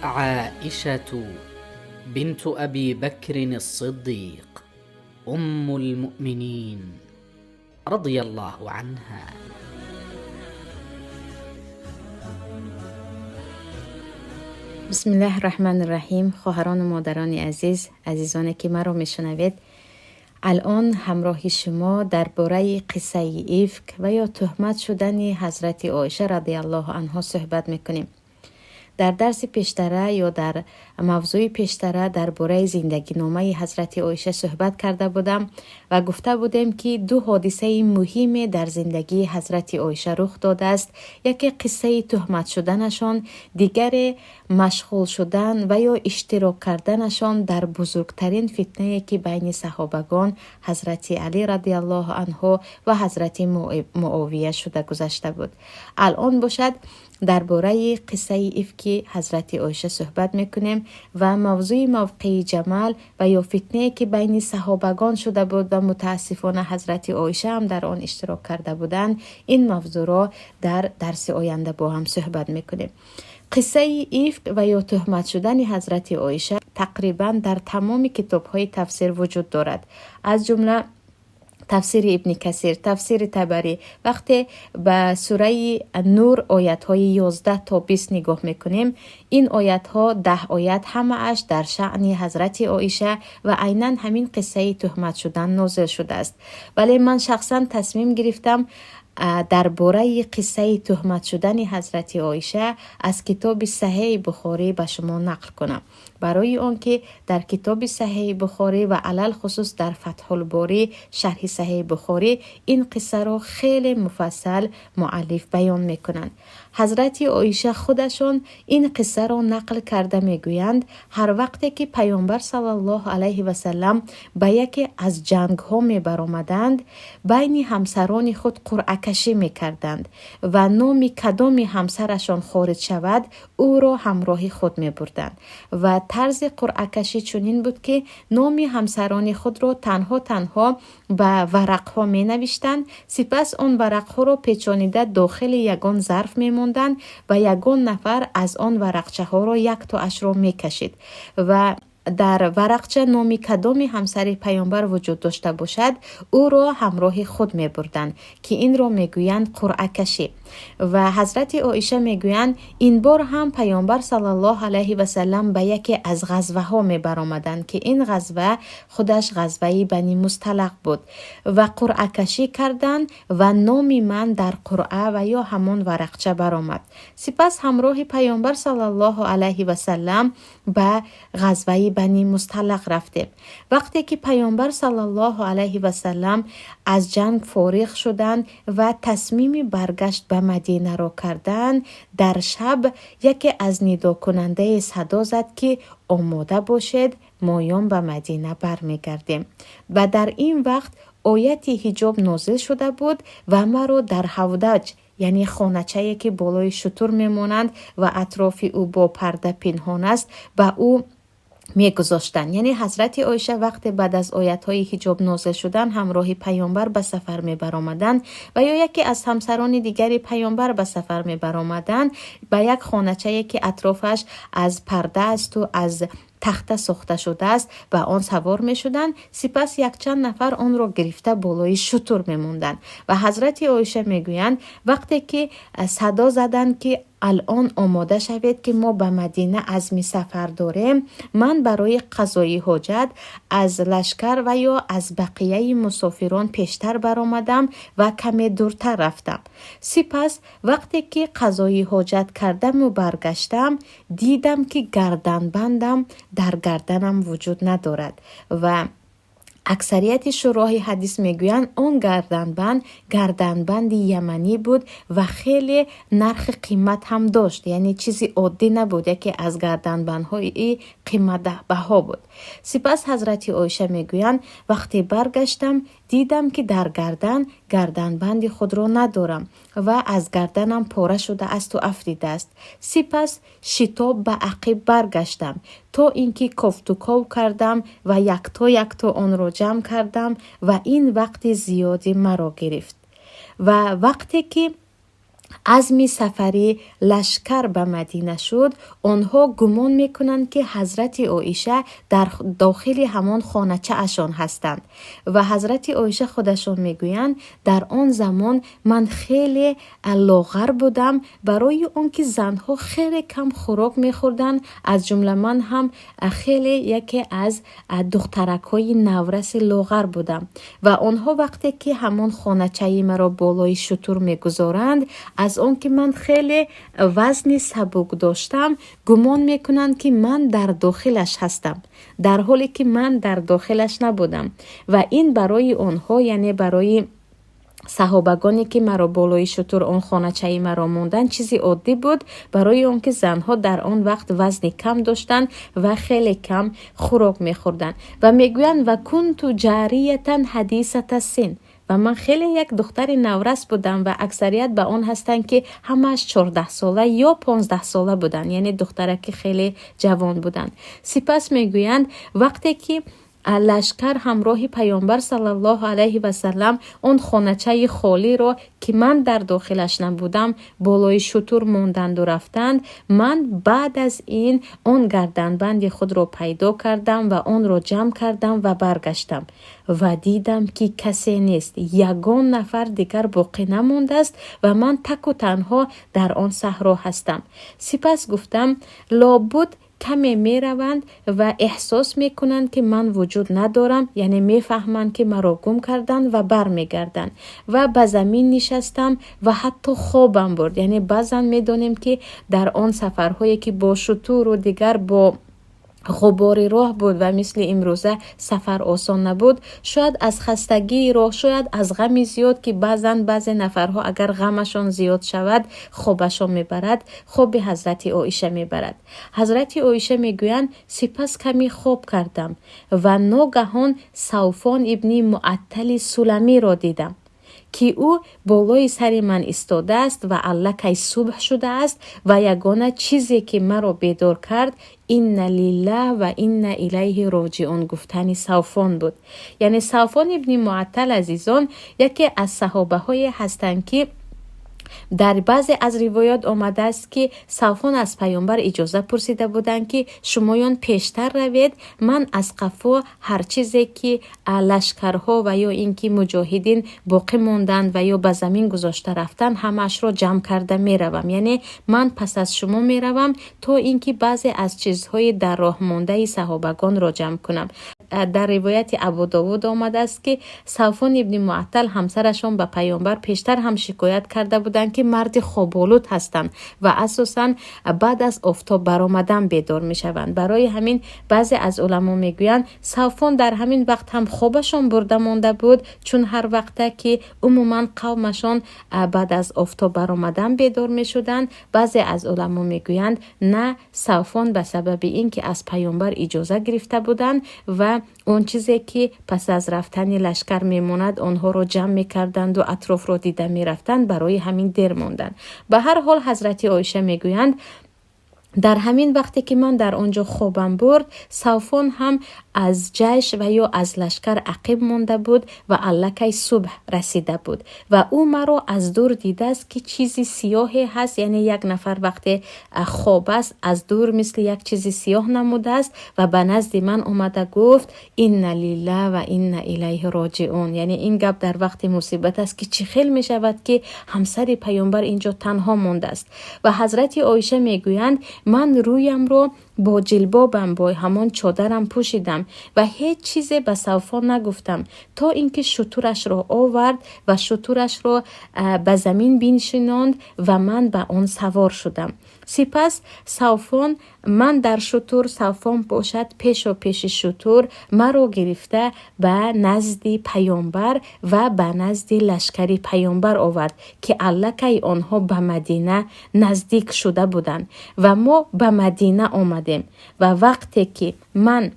عائشة بنت أبي بكر الصديق أم المؤمنين رضي الله عنها. بسم الله الرحمن الرحیم. خواهران و مادران عزیز، عزیزانی که مرا میشنوید، الان همراه شما درباره قصه افک و یا تهمت شدن حضرت عایشه رضی الله عنها صحبت میکنیم. در درس پیشتره یا در موضوع پیشتره درباره زندگی نامه حضرت عایشه صحبت کرده بودم و گفته بودیم که دو حادثه مهم در زندگی حضرت عایشه رخ داده است. یکی قصه تهمت شدنشان، دیگر مشغول شدن و یا اشتراک کردنشان در بزرگترین فتنه که بین صحابگان حضرت علی رضی الله عنه و حضرت معاویه شده گذشته بود. الان باشد درباره قصه افک حضرت عایشه صحبت میکنیم و موضوع موقع جمل و یا فتنه که بین صحابگان شده بود و متاسفانه حضرت عایشه هم در آن اشتراک کرده بودند، این موضوع را در درس آینده با هم صحبت میکنیم. قصه افک و یا تهمت شدن حضرت عایشه تقریبا در تمام کتاب های تفسیر وجود دارد، از جمله تفسیر ابن کثیر، تفسیر طبری. وقتی به سوره نور آیت های 11 تا 20 نگاه میکنیم، این آیت ها 10 آیت همه اش در شأن حضرت عایشه و عینا همین قصه تهمت شدن نازل شده است. ولی من شخصا تصمیم گرفتم درباره قصه تهمت شدن حضرت عایشه از کتاب صحیح بخاری به شما نقل کنم، برای آنکه در کتاب صحیح بخاری و علل خصوص در فتح الباری شرح صحیح بخاری این قصه را خیلی مفصل مؤلف بیان میکنند. حضرت عایشه خودشان این قصه را نقل کرده میگویند هر وقتی که پیامبر صلی الله علیه و سلم به یکی از جنگ ها می برآمدند، بین همسران خود قرعه کشی میکردند و نام کدام همسرشان خارج شود او را همراه خود می بردند و طرز قرعه کشی چنین بود که نام همسران خود را تنها تنها به ورق ها می نوشتند، سپس آن ورق ها را پیچانیده داخل یگان ظرف می ماندند و یگان نفر از آن ورقچه ها را یک تا اش را می کشید و در ورقچه نام کدام همسر پیامبر وجود داشته باشد او را همراه خود می بردند که این را می گویند قرعه کشی. و حضرت عایشه می گویند این بار هم پیامبر صلی الله علیه و سلم به یکی از غزوه ها می برآمدند که این غزوه خودش غزوه بنی مصطلق بود و قرعه کشی کردند و نام من در قرعه و یا همان ورقچه برآمد. سپس همراه پیامبر صلی الله علیه و سلم به غزوه بنی مصطلق رفتیم. وقتی که پیامبر صلی الله علیه و سلم از جنگ فارغ شدند و تصمیم برگشت به مدینه را کردند، در شب یکی از ندا کننده صدا زد که آماده باشید، مایان به مدینه برمیگردیم. و در این وقت آیت حجاب نازل شده بود و مرا در حودج، یعنی خانه‌چه‌ای که بالای شتر میمانند و اطراف او با پرده پنهان است، به او میگذاشتند. یعنی حضرت عایشه وقتی بعد از آیت‌های حجاب نازل شدن همراه پیامبر به سفر میبرآمدند و یا یکی از همسران دیگری پیامبر به سفر میبرآمدند، به یک خانه‌چه‌ای که اطرافش از پرده است و از تخته ساخته شده است و آن سوار می شدند. سپس یک چند نفر آن را گرفته بالای شتر می ماندند و حضرت عایشه می گویند وقتی که صدا زدند که الان آماده شوید که ما به مدینه عزم سفر داریم، من برای قضای حاجت از لشکر و یا از بقیه مسافران پیشتر برآمدم و کمی دورتر رفتم. سپس وقتی که قضای حاجت کردم و برگشتم، دیدم که گردنبندم در گردنم وجود ندارد و اکثریت شورای حدیث میگویند آن گردنبند گردنبند یمنی بود و خیلی نرخ قیمت هم داشت، یعنی چیزی عادی نبود، یکی از گردنبندهای قیمت بها بود. سپس حضرت عایشه میگویند وقتی برگشتم دیدم که در گردن گردنبند خود را ندارم و از گردنم پاره شده است و افتیده است. سپس شتاب به عقب برگشتم تا اینکه کوفت و کو کردم و یکتا یکتا آن را جمع کردم و این وقت زیادی مرا گرفت. و وقتی که Азми сафари лашкар ба Мадина шуд, онҳо гумон мекунанд, ки ҳазрати Оиша дар дохили ҳамон хоначаашон ҳастанд. Ва ҳазрати Оиша худашон мегӯянд, дар он замон ман хеле лоғар будам, барои он ки занҳо хеле кам хӯрок мехӯрданд, аз ҷумла ман ҳам хеле яке аз духтаракҳои навраси лоғар будам. Ва онҳо вақте ки ҳамон хоначаи маро болои шутур мегузоранд, аз он ки ман хеле вазни сабук доштам, гумон мекунанд, ки ман дар дохилаш ҳастам, дар ҳоле ки ман дар дохилаш набудам. Ва ин барои онҳо, яъне барои саҳобагоне ки маро болои шутур он хоначаи маро монданд, чизи оддӣ буд, барои он ки занҳо дар он вақт вазни кам доштанд ва хеле кам хӯрок мехӯрданд. Ва мегӯянд, ва кунту ҷариятан ҳадисата син, ва ман хеле як духтари наврас будам ва аксарият ба он ҳастанд, ки ҳамааш 14-сола ё 15-сола буданд, яъне духтараки хеле ҷавон буданд. Сипас мегӯянд, вақте ки лашкар ҳамроҳи Паёмбар саллаллоҳу алайҳи васаллам он хоначаи холиро, ки ман дар дохилаш набудам, болои шутур монданду рафтанд, ман баъд аз ин он гарданбанди худро пайдо кардам ва онро ҷамъ кардам ва баргаштам ва дидам, ки касе нест, ягон нафар дигар боқӣ намондааст ва ман таку танҳо дар он саҳро ҳастам. Сипас гуфтам, лобуд каме мераванд ва эҳсос мекунанд, ки ман вуҷуд надорам, яъне мефаҳманд, ки маро гум карданд ва бармегарданд. Ва ба замин нишастам ва ҳатто хобам бурд. Яъне баъзан медонем, ки дар он сафарҳое ки бо шутуру дигар бо ғубори роҳ буд ва мисли имрӯза сафар осон набуд, шояд аз хастагии роҳ, шояд аз ғами зиёд, ки баъзан баъзе нафарҳо агар ғамашон зиёд шавад, хобашон мебарад, хоби ҳазрати Оиша мебарад. Ҳазрати Оиша мегӯянд, сипас каме хоб кардам ва ногаҳон Савфон ибни Муаттали Суламиро дидам, ки ӯ болои сари ман истодааст ва аллакай субҳ шудааст ва ягона чизе ки маро бедор кард, инна лиллаҳ ва инна илайҳи роҷиун гуфтани Савфон буд. Яъне Савфон ибни Муаттал, азизон, яке аз саҳобаҳое ҳастанд, ки дар баъзе аз ривоят омадааст, ки Савфон аз Паёмбар иҷоза пурсида буданд, ки шумоён пештар равед, ман аз қафо ҳар чизе ки лашкарҳо ва ё ин ки муҷоҳидин боқӣ монданд ва ё ба замин гузошта рафтанд, ҳамаашро ҷамъ карда меравам, яъне ман пас аз шумо меравам, то ин ки баъзе аз чизҳои дар роҳ мондаи саҳобагонро ҷамъ кунам. Дар ривояти Абудовуд омадааст, ки Савфон ибни Муаттал ҳамсарашон ба Паёмбар пештар ҳам шикоят карда буданд, ки марди хоболуд ҳастанд ва асосан баъд аз офтоб баромадан бедор мешаванд. Барои ҳамин баъзе аз уламо мегӯянд, Савфон дар ҳамин вақт ҳам хобашон бурда монда буд, чун ҳар вақта ки умуман қавмашон баъд аз офтоб баромадан бедор мешуданд. Баъзе аз уламо мегӯянд, на, Савфон ба сабаби ин ки аз Паёмбар иҷоза гирифта буданд ва он чизе ки пас аз рафтани лашкар мемонад, онҳоро ҷамъ мекарданду атрофро дида мерафтанд, барои ҳамин дер монданд. Ба ҳар ҳол, ҳазрати Оиша мегӯянд, дар ҳамин вақте ки ман дар он ҷо хобам бурд, Савфон ҳам аз ҷайш ва ё аз лашкар ақиб монда буд ва аллакай субҳ расида буд ва ӯ маро аз дур дидааст, ки чизи сиёҳе ҳаст, яъне як нафар вақте хоб аст, аз дур мисли як чизи сиёҳ намудааст ва ба назди ман омада гуфт: инна лиллаҳ ва инна илайҳи роҷиун. Яъне ин гап дар вақти мусибат аст, ки чӣ хел мешавад, ки ҳамсари Паёмбар инҷо танҳо мондааст. Ва ҳазрати Оиша мегӯянд, ман рӯямро бо ҷилбобам, бо ҳамон чодарам пӯшидам ва ҳеҷ чизе ба Савфон нагуфтам, то ин ки шутурашро овард ва шутурашро ба замин биншинонд ва ман ба он савор шудам. Сипас Савфон, ман дар шутур, Савфон бошад пешо пеши шутур, маро гирифта ба назди Паёмбар ва ба назди лашкари Паёмбар овард, ки аллакай онҳо ба Мадина наздик шуда буданд ва мо ба Мадина омадем. Ва вақте ки ман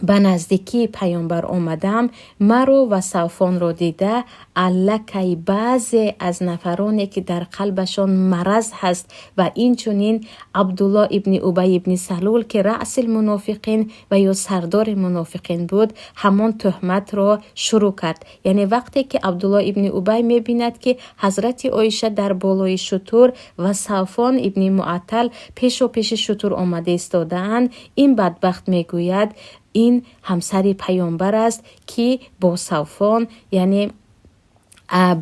Ба наздикии паёмбар омадам, маро ва Савфонро дида, аллакай баъзе аз нафароне, ки дар қалбашон мараз ҳаст, ва инчунин Абдулло ибни Убай ибни Салул, ки раъсил мунофиқин ва ё сардори мунофиқин буд, ҳамон тӯҳматро шурӯъ кард. Яъне вақте ки Абдулло ибни Убай мебинад, ки ҳазрати Оиша дар болои шутур ва Савфон ибни Муаттал пешо пеши шутур омада истодаанд, ин бадбахт мегӯяд: ин ҳамсари паёмбар аст, ки бо Савфон, яъне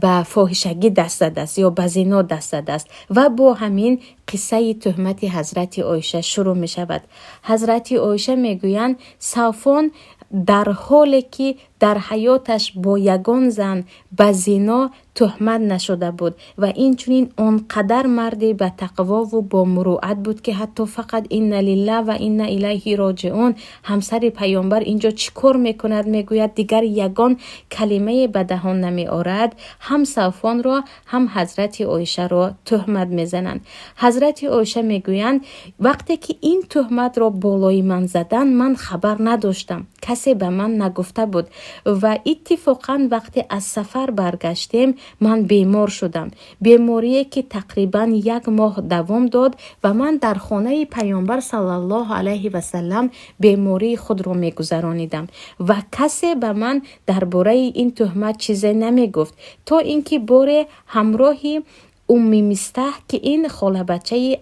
ба фоҳишагӣ даст задааст ё ба зино даст задааст. Ва бо ҳамин қиссаи тӯҳмати ҳазрати Оиша шурӯъ мешавад. Ҳазрати Оиша мегӯянд: Савфон дар ҳоле ки дар ҳаёташ бо ягон зан ба зино тӯҳмат нашуда буд ва инчунин он қадар марде ба тақвову бо мурӯат буд, ки ҳатто фақат инна лилла ва инна илайҳи роҷиун, ҳамсари паёмбар инҷо чӣ кор мекунад, мегӯяд, дигар ягон калимае ба даҳон намеорад. Ҳам Савфонро, ҳам ҳазрати Оишаро тӯҳмат мезананд. Ҳазрати Оиша мегӯянд: вақте ки ин тӯҳматро болои ман заданд, ман хабар надоштам, касе ба ман нагуфта буд. Ва иттифоқан вақте аз сафар баргаштем, ман бемор шудам, беморие ки тақрибан як моҳ давом дод, ва ман дар хонаи паёмбар саллаллоҳу алайҳи васаллам бемории худро мегузаронидам ва касе ба ман дар бораи ин тӯҳмат чизе намегуфт, то ин ки боре ҳамроҳи Умми Мистаҳ, ки ин холабачаи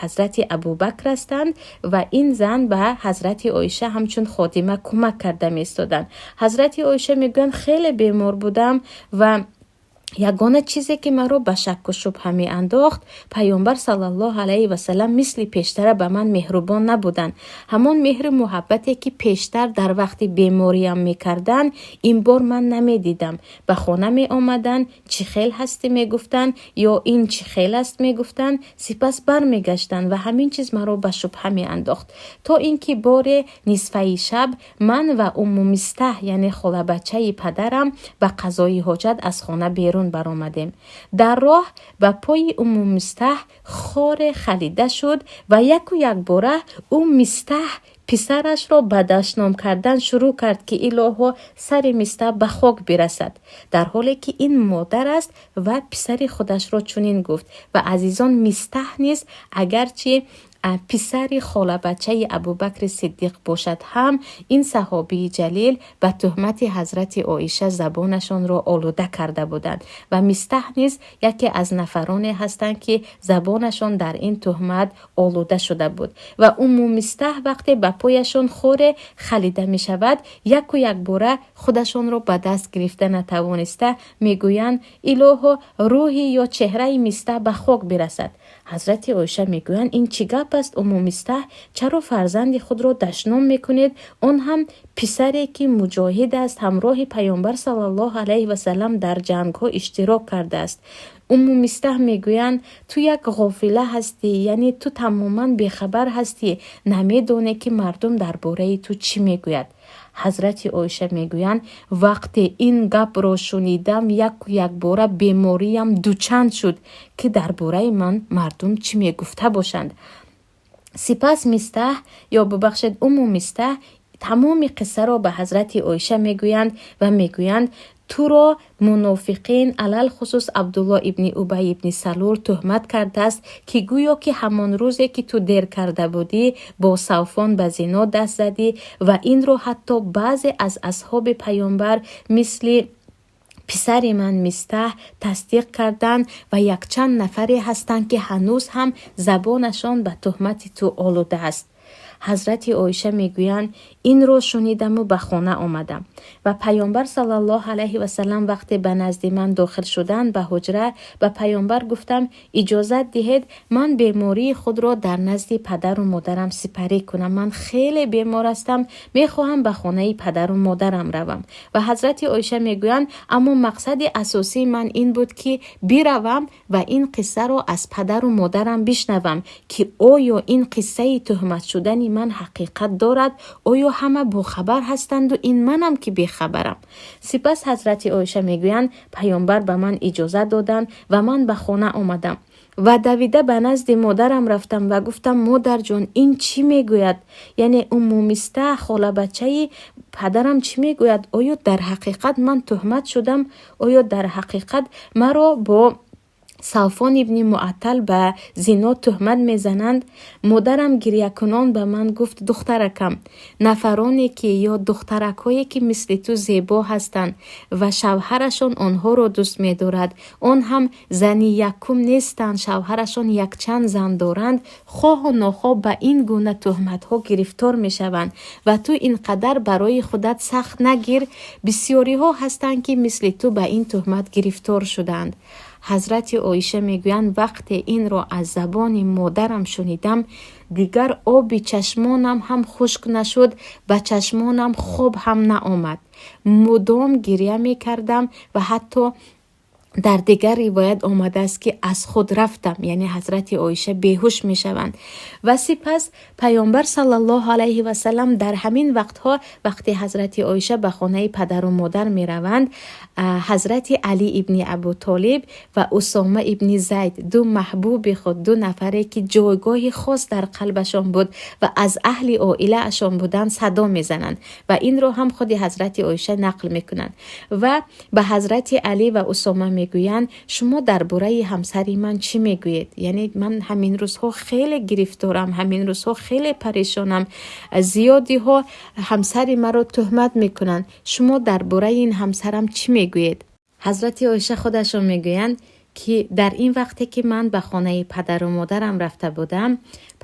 ҳазрати Абубакр ҳастанд, ва ин зан ба ҳазрати Оиша ҳамчун ходима кӯмак карда меистоданд. Ҳазрати Оиша мегӯянд: хеле бемор будам ва ягона чизе, ки маро ба шакку шубҳа меандохт, паёмбар саллаллоҳу алайҳи васаллам мисли пештара ба ман меҳрубон набуданд. Ҳамон меҳру муҳаббате, ки пештар дар вақти бемориям мекарданд, ин бор ман намедидам. Ба хона меомаданд, чӣ хел ҳастӣ мегуфтанд ё ин чӣ хел аст мегуфтанд, сипас бармегаштанд, ва ҳамин чиз маро ба шубҳа меандохт. То ин ки боре нисфаи шаб ман ва Умму Мистаҳ, яъне холабачаи падарам, ба қазои ҳоҷат аз хона берун баромадем. Дар роҳ ба пои Умму Мистаҳ хоре халида шуд ва яку якбора ӯ Мистаҳ писарашро ба дашном кардан шурӯъ кард, ки илоҳо, сари Мистаҳ ба хок бирасад. Дар ҳоле ки ин модар аст ва писари худашро чунин гуфт. Ва азизон, Мистаҳ низ агарчи писари холабачаи Абубакри Сиддиқ бошад ҳам, ин саҳобии ҷалил ба тӯҳмати ҳазрати Оиша забонашонро олуда карда буданд ва Мистаҳ низ яке аз нафароне ҳастанд, ки забонашон дар ин тӯҳмат олуда шуда буд. Ва Умму Мистаҳ вақте ба пояшон хоре халида мешавад, яку якбора худашонро ба даст гирифта натавониста мегӯянд: илоҳо, рӯҳи ё чеҳраи Мистаҳ ба хок бирасад. Ҳазрати Оиша мегӯянд: ин чӣ гап аст, Умму Мистаҳ? Чаро фарзанди худро дашном мекунед, он ҳам писаре, ки муҷоҳид аст, ҳамроҳи паёмбар саллаллоҳу алайҳи васаллам дар ҷангҳо иштирок кардааст? Умму Мистаҳ мегӯянд: ту як ғофила ҳастӣ, яъне ту тамоман бехабар ҳастӣ, намедонӣ, ки мардум дар бораи ту чӣ мегӯяд. Ҳазрати Оиша мегӯянд: вақте ин гапро шунидам, яку якбора бемориям дучанд шуд, ки дар бораи ман мардум чӣ мегуфта бошанд. Сипас Мистаҳ, ё бубахшед, Умму Мистаҳ тамоми қиссаро ба ҳазрати Оиша мегӯянд ва мегӯянд: туро мунофиқин, алалхусус Абдулло ибни Убай ибни Салул, тӯҳмат кардааст, ки гӯё ки ҳамон рӯзе, ки ту дер карда будӣ, бо Савфон ба зино даст задӣ, ва инро ҳатто баъзе аз асҳоби паёмбар мисли писари ман Мистаҳ тасдиқ карданд ва якчанд нафаре ҳастанд, ки ҳанӯз ҳам забонашон ба тӯҳмати ту олуда аст. Ҳазрати Оиша мегӯянд: инро шунидаму ба хона омадам ва паёмбар саллаллоҳу алайҳи васаллам вақте ба назди ман дохил шуданд ба ҳуҷра, ба паёмбар гуфтам: иҷозат диҳед, ман бемории худро дар назди падару модарам сипарӣ кунам, ман хеле бемор ҳастам, мехоҳам ба хонаи падару модарам равам. Ва ҳазрати Оиша мегӯянд: аммо мақсади асосии ман ин буд, ки биравам ва ин қиссаро аз падару модарам бишнавам, ки оё ин қиссаи тӯҳмат шудани ман ҳақиқат дорад, оё ҳама бохабар ҳастанду ин манам, ки бехабарам. Сипас ҳазрати Оиша мегӯянд: паёмбар ба ман иҷозат доданд ва ман ба хона омадам. Ва давида ба назди модарам рафтам ва гуфтам: модарҷон, ин чӣ мегӯяд? Яъне Умму Мистаҳ, холабачаи падарам, чӣ мегӯяд? Оё дар ҳақиқат ман туҳмат шудам? Оё дар ҳақиқат маро бо Савфон ибни Муаттал ба зино туҳмат мезананд? Модарам гирьякунон ба ман гуфт: духтаракам, нафароне ки ё духтаракҳое ки мисли ту зебо ҳастанд ва шавҳарашон онҳоро дӯст медорад, он ҳам зани якум нестанд, шавҳарашон якчанд зан доранд, хоҳу нохоҳ ба ин гуна туҳматҳо гирифтор мешаванд ва ту ин қадар барои худат сахт нагир. Бисёриҳо ҳастанд, ки мисли ту ба ин туҳмат гирифтор шуданд. Ҳазрати Оиша мегӯянд: вақте инро аз забони модарам шунидам, дигар оби чашмонам ҳам хушк нашуд, ба чашмонам хоб ҳам наомад, мудом гиря мекардам ва ҳатто дар дигар ривоят омадааст, ки аз худ рафтам, яъне ҳазрати Оиша беҳуш мешаванд. Ва сипас Паёмбар саллаллоҳу алайҳи васалам дар ҳамин вақтҳо, вақте ҳазрати Оиша ба хонаи падару модар мераванд, ҳазрати Алӣ ибни Абу Толиб ва Усома ибни Зайд, ду маҳбуби худ, ду нафаре ки ҷойгоҳи хос дар қалбашон буд ва аз аҳли оилаашон буданд, садо мезананд ва инро ҳам худи ҳазрати Оиша нақл мекунанд ва ба ҳазрати Алӣ ва Усома мегӯянд: шумо дар бораи ҳамсари ман чӣ мегӯед? Яъне ман ҳамин рӯзҳо хеле гирифторам, ҳамин рӯзҳо хеле парешонам, зиёдиҳо ҳамсари маро туҳмат мекунанд. Шумо дар бораи ин ҳамсарам чӣ мегӯед? Ҳазрати Оиша худашон мегӯянд, ки дар ин вақте ки ман ба хонаи падару модарам рафта будам,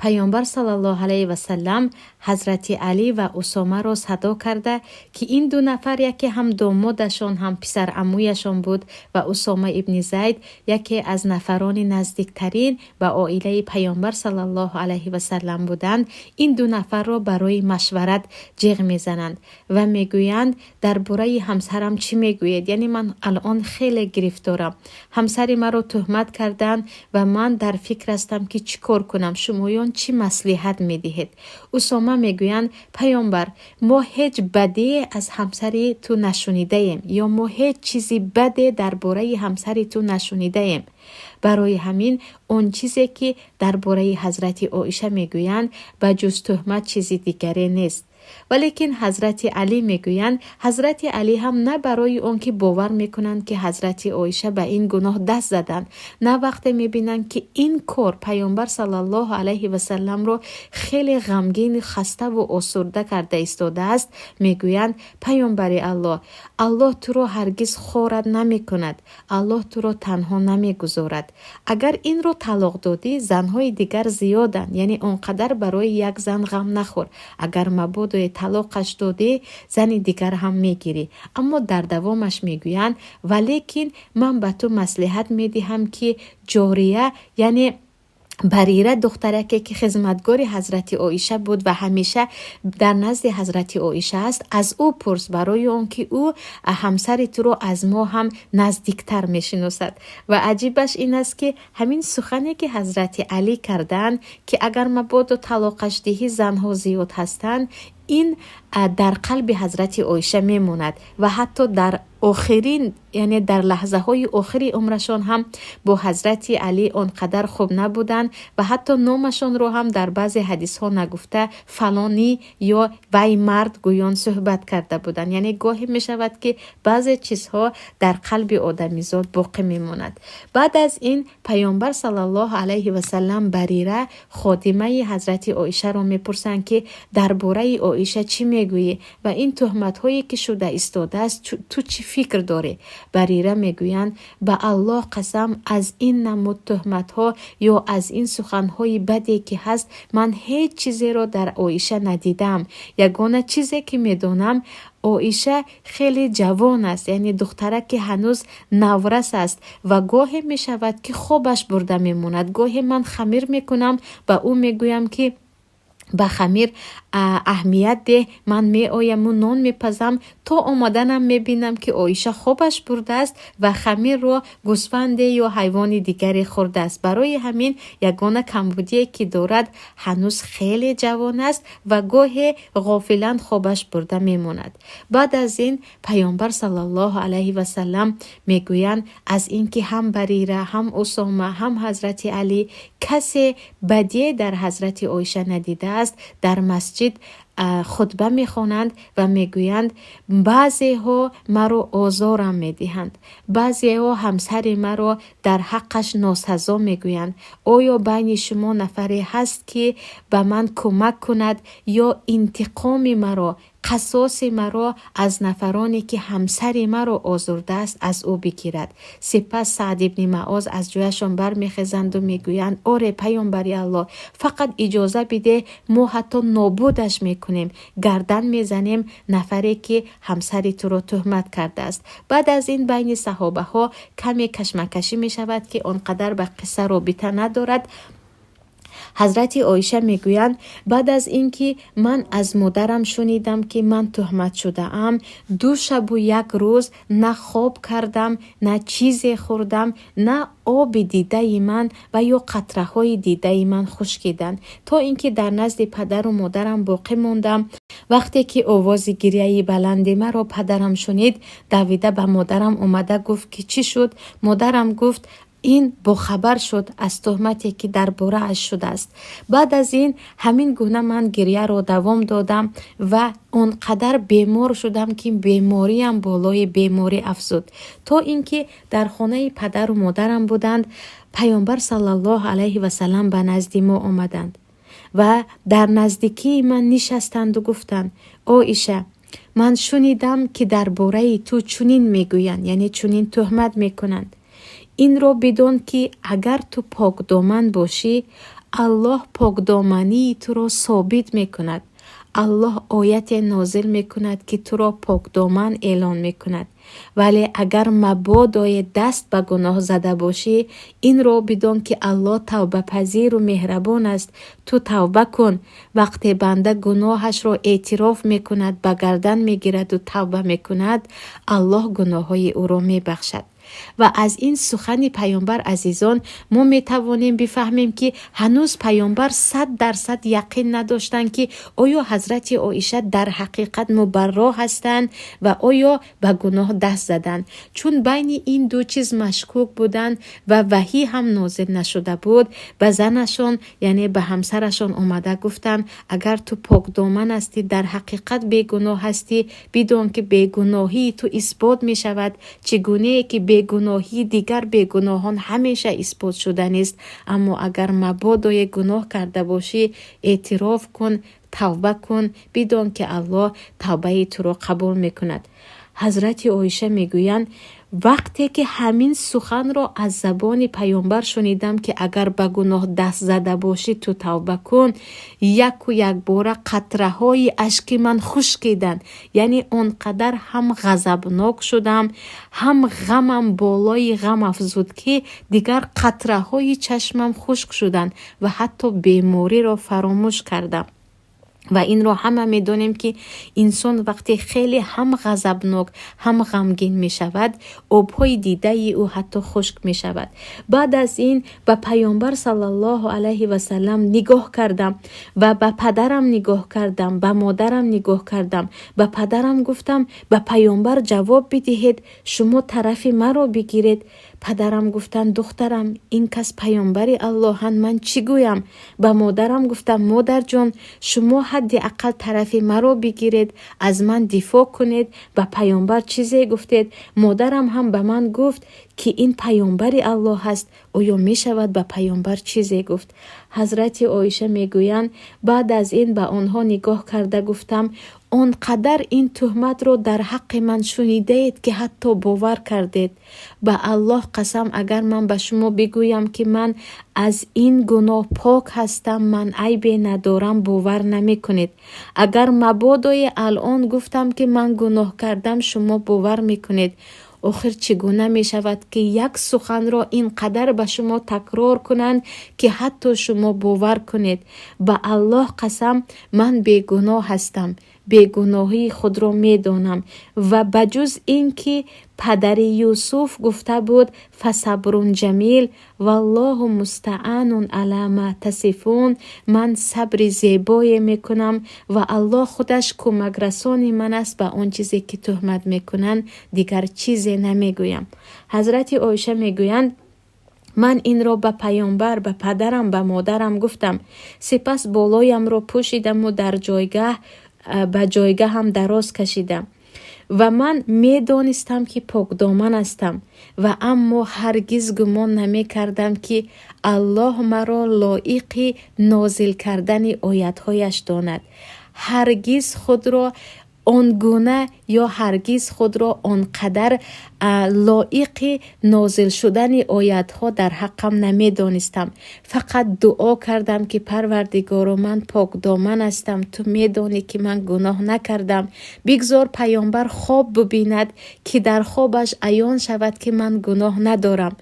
Паёмбар саллаллоҳу алайҳи васаллам ҳазрати Алӣ ва Усомаро садо карда, ки ин ду нафар яке ҳам домодашон, ҳам писарамӯяшон буд ва Усома ибни Зайд яке аз нафарони наздиктарин ба оилаи Паёмбар саллаллоҳу алайҳи васаллам буданд. Ин ду нафарро барои машварат ҷиғ мезананд ва мегӯянд: дар бораи ҳамсарам чӣ мегӯед? Яъне ман алон хеле гирифторам, ҳамсари маро туҳмат карданд ва ман дар фикр ҳастам, ки чӣ кор кунам. Шумоён чӣ маслиҳат медиҳед? Усома мегӯянд: паёмбар, мо ҳеҷ бадие аз ҳамсари ту нашунидаем ё мо ҳеҷ чизи баде дар бораи ҳамсари ту нашунидаем. Барои ҳамин он чизе ки дар бораи ҳазрати Оиша мегӯянд, ба ҷуз туҳмат чизи дигаре нест. Валекин ҳазрати Алӣ мегӯянд, ҳазрати Алӣ ҳам на барои он ки бовар мекунанд, ки ҳазрати Оиша ба ин гуноҳ даст заданд, на вақте мебинанд, ки ин кор Паёмбар саллаллоҳу алайҳи васалламро хеле ғамгин, хаставу осурда карда истодааст, мегӯянд: паёмбари Аллоҳ, Аллоҳ туро ҳаргиз хорат намекунад, Аллоҳ туро танҳо намегузорад. Агар инро талоқ додӣ, занҳои дигар зиёданд, яъне он қадар барои як зан ғам нахӯр. Агар мабодо талоқаш додӣ, зани дигар ҳам мегирӣ. Аммо дар давомаш мегӯянд: валекин ман ба ту маслиҳат медиҳам, ки ҷория, яъне Барира, духтараке ки хизматгори ҳазрати Оиша буд ва ҳамеша дар назди ҳазрати Оиша аст, аз ӯ пурс, барои он ки ӯ ҳамсари туро аз мо ҳам наздиктар мешиносад. Ва аҷибаш ин аст, ки ҳамин сухане ки ҳазрати Алӣ карданд, ки агар мабодо талоқаш диҳӣ, занҳо зиёд ҳастанд, ин дар қалби ҳазрати Оиша мемонад ва ҳатто дар охирин, яъне дар лаҳзаҳои охири умрашон ҳам бо ҳазрати Алӣ он қадар хуб набуданд ва ҳатто номашонро ҳам дар баъзе ҳадисҳо нагуфта, фалонӣ ё вай мард гӯён суҳбат карда буданд. Яъне гоҳе мешавад, ки баъзе чизҳо дар қалби одамизод боқӣ мемонад. Баъд аз ин Паёмбар саллаллоҳу алайҳи васаллам Барира, ходимаи ҳазрати Оишаро мепурсанд, ки дар бораи Оиша чӣ мегӯӣ ва ин туҳматҳое ки шуда истодааст, ту чӣ фикр дорӣ? Барира мегӯянд: ба Аллоҳ қасам, аз ин намуд туҳматҳо ё аз ин суханҳои баде ки ҳаст, ман ҳеҷ чизеро дар Оиша надидам. Ягона чизе ки медонам, Оиша хеле ҷавон аст, яъне духтараке ҳанӯз наврас аст ва гоҳе мешавад, ки хобаш бурда мемонад. Гоҳе ман хамир мекунам, ба ӯ мегӯям, ки Ба хамир аҳамият деҳ, ман меояму нон мепазам. То омаданам мебинам, ки Оиша хобаш бурдааст ва хамирро гӯсфанде ё ҳайвони дигаре хӯрдааст. Барои ҳамин ягона камбудие, ки дорад, ҳанӯз хеле ҷавон аст ва гоҳе ғофилан хобаш бурда мемонад. Баъд аз ин Паёмбар саллаллоҳу алайҳи васаллам мегӯянд, аз ин ки ҳам Барира, ҳам Усома, ҳам Ҳазрати Алӣ касе бадие дар Ҳазрати Оиша надидааст, дар масҷид хутба мехонанд ва мегӯянд: баъзеҳо маро озорам медиҳанд, баъзеҳо ҳамсари маро дар ҳаққаш носазо мегӯянд. Оё байни шумо нафаре ҳаст, ки ба ман кӯмак кунад ё интиқоми маро, қасоси маро аз нафароне, ки ҳамсари маро озурдааст, аз ӯ бигирад? Сипас Саъд ибни Маоз аз ҷояшон бармехезанду мегӯянд: оре, Паёмбари Аллоҳ, фақат иҷоза бидеҳ, мо ҳатто нобудаш мекунем, гардан мезанем нафаре, ки ҳамсари туро тӯҳмат кардааст. Баъд аз ин байни саҳобаҳо каме кашмакашӣ мешавад, ки он қадар ба қисса робита надорад. Ҳазрати Оиша мегӯянд: баъд аз ин ки ман аз модарам шунидам, ки ман тӯҳмат шудаам, 2 шабу 1 рӯз на хоб кардам, на чизе хӯрдам, на оби дидаи ман ва ё қатраҳои дидаи ман хушкиданд, то ин ки дар назди падару модарам боқӣ мондам. Вақте ки овози гиряи баланди маро падарам шунид, давида ба модарам омада гуфт, ки чӣ шуд? Модарам гуфт: ин бохабар шуд аз тӯҳмате, ки дар борааш шудааст. Баъд аз ин ҳамин гуна ман гиряро давом додам ва он қадар бемор шудам, ки бемориам болои беморӣ афзуд, то ин ки дар хонаи падару модарам буданд. Паёмбар саллаллоҳу алайҳи васаллам ба назди мо омаданд ва дар наздикии ман нишастанду гуфтанд: Оиша, ман шунидам, ки дар бораи ту чунин мегӯянд, яъне чунин тӯҳмат мекунанд. Инро бидон, ки агар ту покдоман бошӣ, Аллоҳ покдомании туро собит мекунад. Аллоҳ ояте нозил мекунад, ки туро покдоман эълон мекунад. Вале агар мабодое даст ба гуноҳ зада бошӣ, инро бидон, ки Аллоҳ тавбапазиру меҳрабон аст. Ту тавба кун. Вақте банда гуноҳашро эътироф мекунад, ба гардан мегираду тавба мекунад, Аллоҳ гуноҳҳои ӯро мебахшад. Ва аз ин сухани Паёмбар, азизон, мо метавонем бифаҳмем, ки ҳанӯз Паёмбар 100% яқин надоштанд, ки оё Ҳазрати Оиша дар ҳақиқат мубарро ҳастанд ва оё ба гуноҳ даст заданд. Чун байни ин ду чиз машкук буданд ва ваҳӣ ҳам нозил нашуда буд, ба занашон, яъне ба ҳамсарашон омада гуфтанд: агар ту покдоман ҳастӣ, дар ҳақиқат бегуноҳ ҳастӣ, бидон, ки бегуноҳии ту исбот мешавад, чӣ гунае ки бегуноҳии дигар бегуноҳон ҳамеша исбот шуданист. Аммо агар мабодое гуноҳ карда бошӣ, эътироф кун, тавба кун, бидон, ки Аллоҳ тавбаи туро қабул мекунад. Ҳазрати Оиша мегӯянд: вақте ки ҳамин суханро аз забони Паёмбар шунидам, ки агар ба гуноҳ даст зада бошӣ, ту тавба кун, яку якбора қатраҳои ашки ман хушкиданд. Яъне он қадар ҳам ғазабнок шудам, ҳам ғамам болои ғам афзуд, ки дигар қатраҳои чашмам хушк шуданд ва ҳатто бемориро фаромӯш кардам. Ва инро ҳама медонем, ки инсон вақте хеле ҳам ғазабнок, ҳам ғамгин мешавад, обҳои дидаи ӯ ҳатто хушк мешавад. Баъд аз ин ба Паёмбар саллаллоҳу алайҳи васаллам нигоҳ кардам ва ба падарам нигоҳ кардам, ба модарам нигоҳ кардам. Ба падарам гуфтам: ба Паёмбар ҷавоб бидиҳед, шумо тарафи маро бигиред. Падарам гуфтанд: духтарам, ин кас Паёмбари Аллоҳанд, ман чӣ гӯям? Ба модарам гуфтам: модарҷон, шумо ҳадди ақал тарафи маро бигиред, аз ман дифоъ кунед. Ба Паёмбар чизе гуфтед. Модарам ҳам ба ман гуфт, ки ин Паёмбари Аллоҳ аст, оё мешавад ба Паёмбар чизе гуфт? Ҳазрати Оиша мегӯянд: баъд аз ин ба онҳо нигоҳ карда гуфтам: он қадар ин тӯҳматро дар ҳаққи ман шунидаед, ки ҳатто бовар кардед. Ба Аллоҳ қасам, агар ман ба шумо бигӯям, ки ман аз ин гуноҳ пок ҳастам, ман айбе надорам, бовар намекунед. Агар мабодое алон гуфтам, ки ман гуноҳ кардам, шумо бовар мекунед. Охир чӣ гуна мешавад, ки як суханро ин қадар ба шумо такрор кунанд, ки ҳатто шумо бовар кунед? Ба Аллоҳ қасам, ман бегуноҳ ҳастам, бегуноҳии худро медонам ва ба ҷуз ин ки падари Юсуф гуфта буд: «فصبر جمیل والله المستعان على ما تصفون», ман сабри зебое мекунам ва Аллоҳ худаш кӯмакрасони ман аст ба он чизе, ки туҳмат мекунанд. Дигар чизе намегӯям. Ҳазрати Оиша мегӯянд: ман инро ба паёмбар, ба падарам, ба модарам гуфтам. Сипас болоямро пӯшидаму дар ҷойгаҳ ба ҷойгаҳам дароз кашидам ва ман медонистам, ки покдоман ҳастам ва аммо ҳаргиз гумон намекардам, ки Аллоҳ маро лоиқи нозил кардани оятҳояш донад. Ҳаргиз худро он гуна ё ҳаргиз худро он қадар лоиқи нозил шудани оятҳо дар ҳаққам намедонистам. Фақат дуо кардам, ки Парвардигоро, ман покдоман ҳастам, ту медонӣ, ки ман гуноҳ накардам. Бигзор паёмбар хоб бубинад, ки дар хобаш аён шавад, ки ман гуноҳ надорам.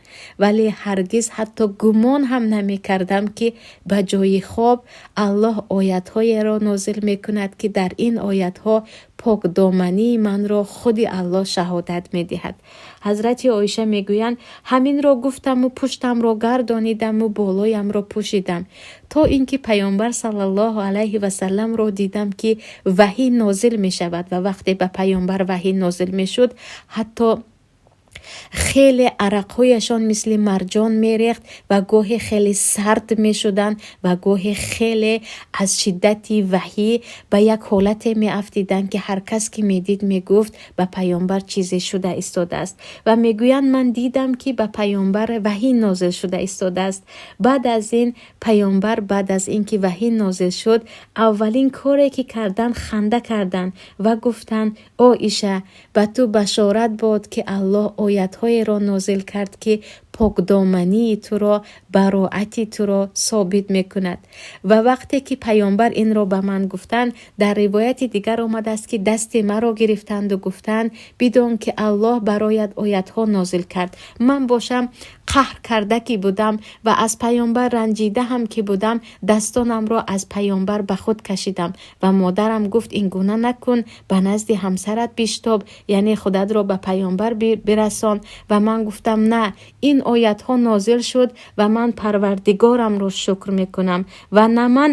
Вале ҳаргиз ҳатто гумон ҳам намекардам, ки ба ҷои хоб Аллоҳ оятҳоеро нозил мекунад, ки дар ин оятҳо покдомании манро худи Аллоҳ шаҳодат медиҳад. Ҳазрати Оиша мегӯянд: ҳаминро гуфтаму пуштамро гардонидаму болоямро пӯшидам, то ин ки паёмбар саллаллоҳу алайҳи васалламро дидам, ки ваҳӣ нозил мешавад. Ва вақте ба паёмбар ваҳӣ нозил мешуд, ҳатто хеле арақҳояшон мисли марҷон мерехт ва гоҳе хеле сард мешуданд ва гоҳе хеле аз шиддати ваҳӣ ба як ҳолате меафтиданд, ки ҳар кас ки медид, мегуфт, ба паёмбар чизе шуда истодааст. Ва мегӯянд, ман дидам, ки ба паёмбар ваҳӣ нозил шуда истодааст. Баъд аз ин паёмбар, баъд аз ин ки ваҳӣ нозил шуд, аввалин коре ки карданд, ханда карданд ва гуфтанд: «Оиша, ба ту башорат бод, ки Аллоҳ оятҳоеро нозил кард, ки покдомании туро, бароати туро собит мекунад». Ва вақте ки паёмбар инро ба ман гуфтанд, дар ривояти дигар омадааст, ки дасти маро гирифтанду гуфтанд: «Бидон, ки Аллоҳ бароят оятҳо нозил кард». Ман бошам, қаҳр карда ки будам ва аз паёмбар ранҷида ҳам ки будам, дастонамро аз паёмбар ба худ кашидам ва модарам гуфт: «Ин гуна накун, ба назди ҳамсарат биштоб, яъне худатро ба паёмбар бирасон». Ва ман гуфтам: «На, ин оятҳо нозил шуд ва ман Парвардигорамро шукр мекунам ва на ман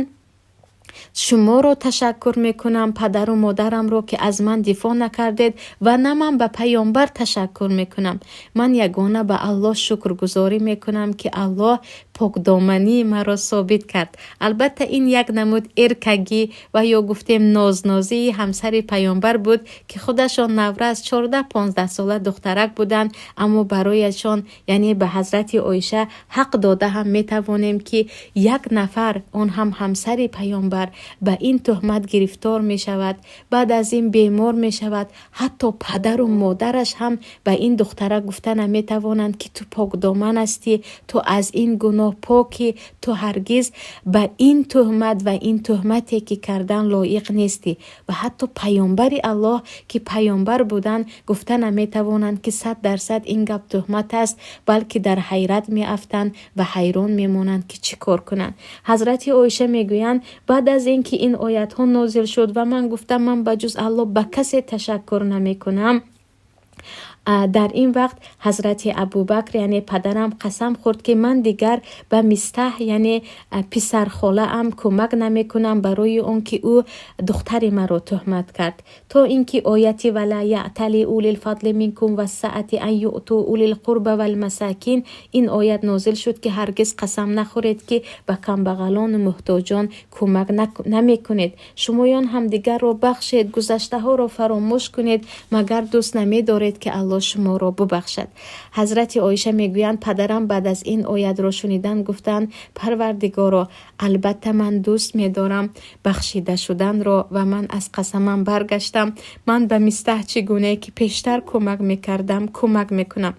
шуморо ташаккур мекунам, падару модарамро, ки аз ман дифоъ накардед, ва на ман ба паёмбар ташаккур мекунам. Ман ягона ба Аллоҳ шукргузорӣ мекунам, ки Аллоҳ покдомании маро собит кард». Албатта, ин як намуд эркагӣ ва ё гуфтем нознозии ҳамсари паёмбар буд, ки худашон наврас, 14-15 сола духтарак буданд, аммо барояшон, яъне ба ҳазрати Оиша ҳақ дода ҳам метавонем, ки як нафар, он ҳам ҳамсари паёмбар, ба ин туҳмат гирифтор мешавад, баъд аз ин бемор мешавад, ҳатто падару модараш ҳам ба ин духтарак гуфта наметавонанд, ки ту покдоман ҳастӣ, ту аз ин гуноҳ покӣ, ту ҳаргиз ба ин туҳмат ва ин туҳмате ки кардан лоиқ нестӣ. Ва ҳатто паёмбари Аллоҳ, ки паёмбар буданд, гуфта наметавонанд, ки 100% ин гап туҳмат аст, балки дар ҳайрат меафтанд ва ҳайрон мемонанд, ки чӣ кор кунанд. Ҳазрати Оиша мегӯянд: баъд аз ин ки ин оятҳо нозил шуд ва ман гуфтам, ман ба ҷуз Аллоҳ ба касе ташаккур намекунам, дар ин вақт ҳазрати Абубакр, яъне падарам, қасам хӯрд, ки ман дигар ба Мистаҳ, яъне писархолаам, кӯмак намекунам, барои он ки ӯ духтари маро туҳмат кард. То ин ки ояти ولا يأتل أولو الفضل منكم والسعة أن يؤتوا أولي القربى والمساكين, ин оят нозил шуд, ки ҳаргиз қасам нахӯред, ки ба камбағалону муҳтоҷон кӯмак намекунед. Шумоён ҳамдигарро бахшед, гузаштаҳоро фаромӯш кунед. Магар дӯст намедоред, ки Аллоҳ шуморо бубахшад? Ҳазрати Оиша мегӯянд: падарам баъд аз ин оятро шунидан гуфтанд: «Парвардигоро, албатта ман дӯст медорам бахшида шуданро ва ман аз қасамам баргаштам. Ман ба Мистаҳ чӣ гунае ки пештар кӯмак мекардам, кӯмак мекунам».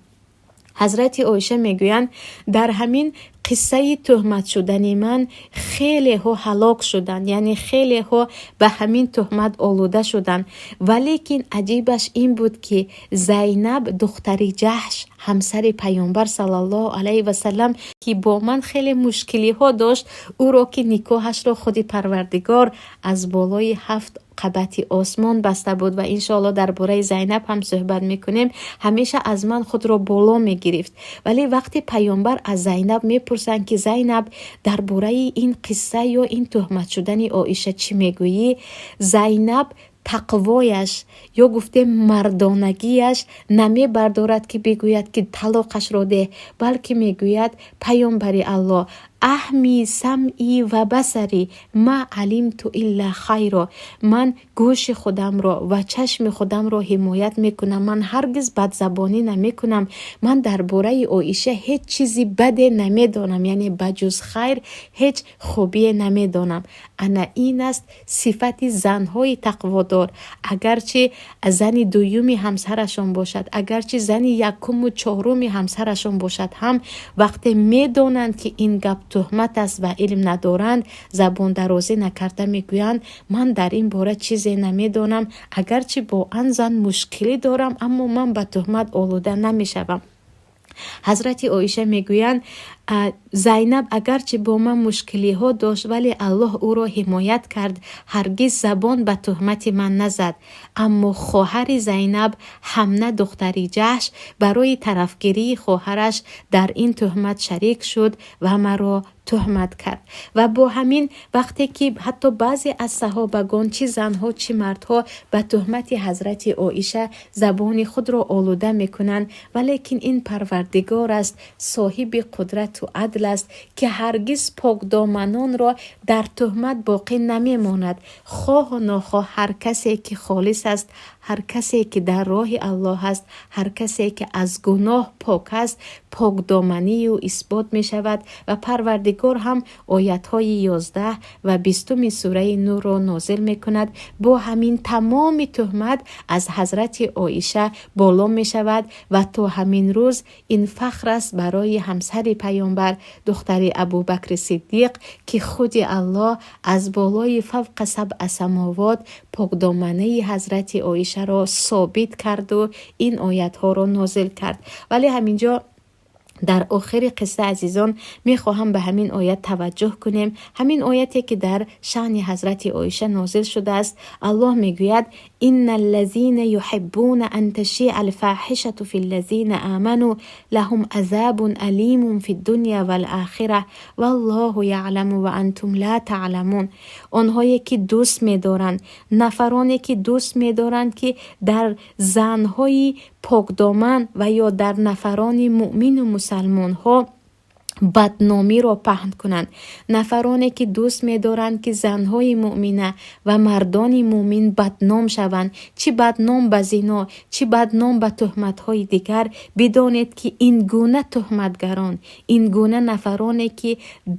Ҳазрати Оиша мегӯянд, дар ҳамин Қиссаи туҳмат шудани ман хелеҳо ҳалок шуданд, яъне хелеҳо ба ҳамин туҳмат олуда шуданд. Валекин аҷибаш ин буд, ки Зайнаб, духтари Ҷаҳш, ҳамсари Паёмбар саллаллоҳу алайҳи васалам, ки бо ман хеле мушкилиҳо дошт, ӯро ки никоҳашро худи Парвардигор аз болои ҳафт қабати осмон баста буд, ва иншоалло дар бораи Зайнаб ҳам суҳбат мекунем, ҳамеша аз ман худро боло мегирифт. Вале вақте Паёмбар аз Зайнаб мепурсанд, ки Зайнаб, дар бораи ин қисса ё ин туҳмат шудани Оиша чӣ мегӯӣ, Зайнаб тақвояш ё гуфтем мардонагиаш намебардорад, ки бигӯяд, ки талоқашро деҳ, балки мегӯяд: «Паёмбари Аллоҳ, أحمي سمعي وبصري، ما علمت إلا خيرا». Ман гӯши худамро ва чашми худамро ҳимоят мекунам, ман ҳаргиз бадзабонӣ намекунам, ман дар бораи Оиша ҳеҷ чизи баде намедонам, яъне ба ҷуз хайр ҳеҷ хубие намедонам. Ана ин аст сифати занҳои тақводор. Агарчи зани дуюми ҳамсарашон бошад, агарчи зани якуму чоруми ҳамсарашон бошад ҳам, вақте медонанд, ки ин гап туҳмат аст ва илм надоранд, забондарозӣ накарда мегӯянд: «Ман дар ин бора чизе намедонам, агарчи бо ан зан мушкилӣ дорам, аммо ман ба туҳмат олуда намешавам». Ҳазрати Оиша мегӯянд: «Зайнаб агарчи бо ман мушкилиҳо дошт, вале Аллоҳ ӯро ҳимоят кард, ҳаргиз забон ба туҳмати ман назад. Аммо хоҳари Зайнаб, Ҳамна духтари Ҷаҳш, барои тарафгирии хоҳараш дар ин туҳмат шарик шуд ва маро туҳмат кард». Ва бо ҳамин вақте ки ҳатто баъзе аз саҳобагон, чӣ занҳо, чӣ мардҳо, ба туҳмати ҳазрати Оиша забони худро олуда мекунанд, валекин ин Парвардигор аст, соҳиби қудрату адл аст, ки ҳаргиз покдоманонро дар туҳмат боқӣ намемонад. Хоҳу нохоҳ, ҳар касе ки холис аст, ҳар касе ки дар роҳи Аллоҳ аст, ҳар касе ки аз гуноҳ пок аст, покдоманию исбот мешавад ва Парвардигор ҳам оятҳои 11 ва 20-уми сураи Нурро нозил мекунад. Бо ҳамин тамоми туҳмат аз ҳазрати Оиша боло мешавад ва то ҳамин рӯз ин фахр аст барои ҳамсари Паёмбар, духтари Абубакри Сиддиқ, ки худи Аллоҳ аз болои فوق سبع سماوات покдоманаи ҳазрати Оишаро собит карду ин оятҳоро нозил кард. Вале ҳаминҷо дар охири қисса, азизон, мехоҳам ба ҳамин оят таваҷҷӯҳ кунем, ҳамин ояте ки дар шаъни ҳазрати Оиша нозил шудааст. Аллоҳ мегӯяд: إن الذين يحبون أن تشيع الفاحشة في الذين آمنوا لهم عذاب أليم في الدنيا والآخرة والله يعلم وأنتم لا تعلمون. Онҳое ки дӯст медоранд, нафароне ки дӯст медоранд, ки дар занҳои покдоман ва ё дар нафарони муъмину мусалмонҳо бадномиро паҳн кунанд, нафароне ки дӯст медоранд, ки занҳои муъмина ва мардони муъмин бадном шаванд, чӣ бадном ба зино, чӣ бадном ба туҳматҳои дигар, бидонед, ки ин гуна туҳматгарон, ин гуна нафароне ки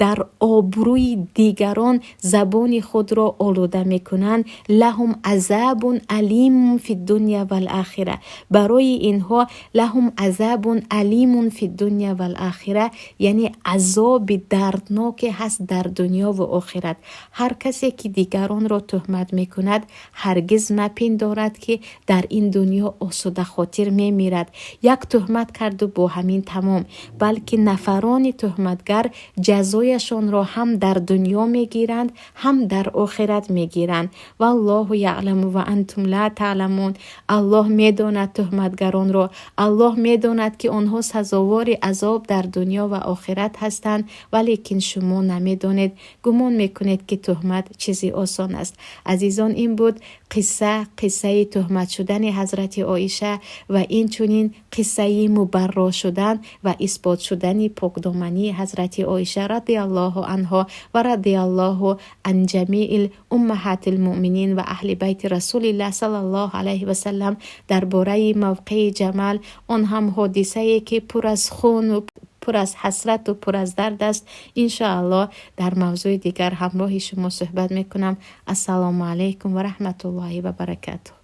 дар обрӯи дигарон забони худро олуда мекунанд, لهم عذاب أليم في الدنيا والآخرة, барои инҳо لهم عذاب أليم في الدنيا والآخرة, яъне азоби дардноке ҳаст дар дунёву охират. Ҳар касе ки дигаронро туҳмат мекунад, ҳаргиз мапиндорад, ки дар ин дунё осудахотир мемирад, як туҳмат карду бо ҳамин тамом, балки нафарони туҳматгар ҷазояшонро ҳам дар дунё мегиранд, ҳам дар охират мегиранд. والله يعلم وأنتم لا تعلمون. Аллоҳ медонад туҳматгаронро, Аллоҳ медонад, ки онҳо сазовори азоб дар дунё ва охират ҳастанд, валекин шумо намедонед, гумон мекунед, ки туҳмат чизи осон аст. Азизон, ин буд қисса, қиссаи туҳмат шудани ҳазрати Оиша ва инчунин қиссаи мубарро шудан ва исбот шудани покдомании ҳазрати Оиша رضي الله عنها ورضي الله عن جميع أمهات المؤمنين وأهل بيت رسول الله صلى الله عليه وسلم. Дар бораи мавқеи Ҷамал, он ҳам ҳодисае ки пур аз хуну пур аз ҳасрату пур аз дард аст, иншоаллоҳ дар мавзӯи дигар ҳамроҳи шумо суҳбат мекунам. Ассалому алайкум ва раҳматуллоҳи ва баракатуҳ.